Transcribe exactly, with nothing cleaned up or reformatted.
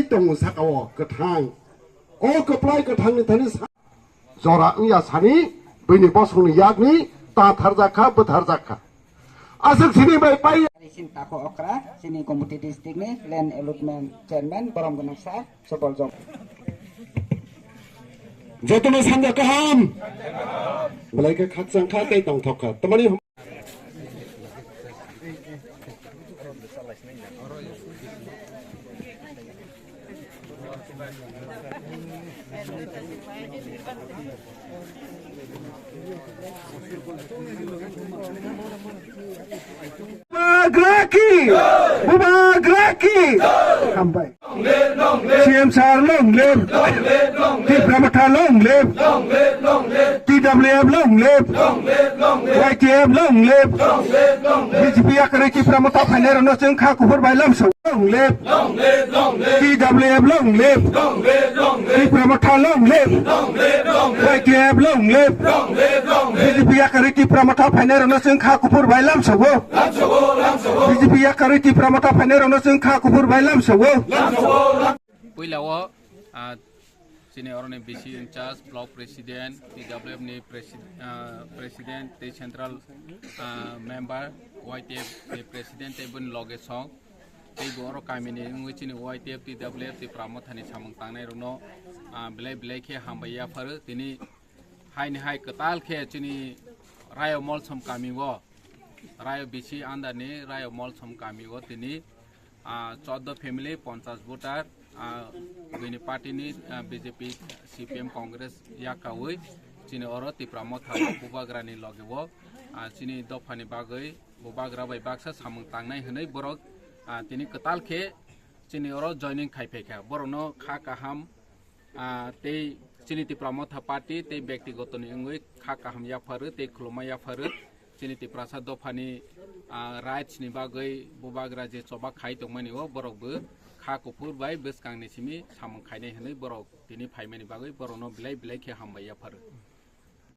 Tongo saka o kwthang. O kwplai kwthangni thani sa-, jora wngya sani bini bosongni yakni ta tharjak kha, bwtharjak kha. Aswk sini bai pai. Risin Tako Okra, chini Gomoti district ni land allotment chairman, borom gwnang sa, Sobol Jom. Jotono sanja kaham. Belai khe khakchang kha tei tongthok kha. Tamani Bubagra ki! Bubagra ki! Hambai. C M sir long live! Tipra Motha long live! T W F long live! Y T F long live! B J P yakarwi Tipra Motha phainairokno chwng kha kuphur bai lamsao long live! T W F long live! Tipra Motha long live! Y T F long live! B J P yakarwi Tipra Motha phainairokno chwng kha kuphur bai lamsao. B J P yakarwi Tipra Motha phainairokno chwng kha kuphur bai lamsao. Puila o, ah, chini oroni B C in charge, block president, T W F ni presi-, ah, president, tei central, ah, member, Y T F ni president, tei boni loge song. Tei bo oro kamini wngwi chini Y T F, T W F, Tipra Mothani samung tangnairokno, ah, belai belai khe hambai yapharo. Tini haini hai kwtal khe chini Rayo Molsom kami o, Rayo B C under ni Rayo Molsom kami o tini, ah, chordo family, ponchas voter, ah, bini party ni, ah, B J P, C P M, Congress yakawi chini oro Tipra Motha o Bubagra ni loge o, ah, chini dopha ni bagwi Bubagra bai baksa samung tangnai hwnwi borok, ah, tini kwtal khe chini oro joining khai phaikha. Borokno kha kaham, ah, tei chini Tipra Motha Party tei bektigoto ni wngwi kha kaham yapharo tei khulumma yapharo. Chini Tiprasa dophani, ah, rights ni bagwi Bubagra je choba khai tongmani o borok bo kha kuphur bai bwskang ni simi samung khainai hwnwi borok tini phaimani bagwi borokno belai belai khe hambai yapharo.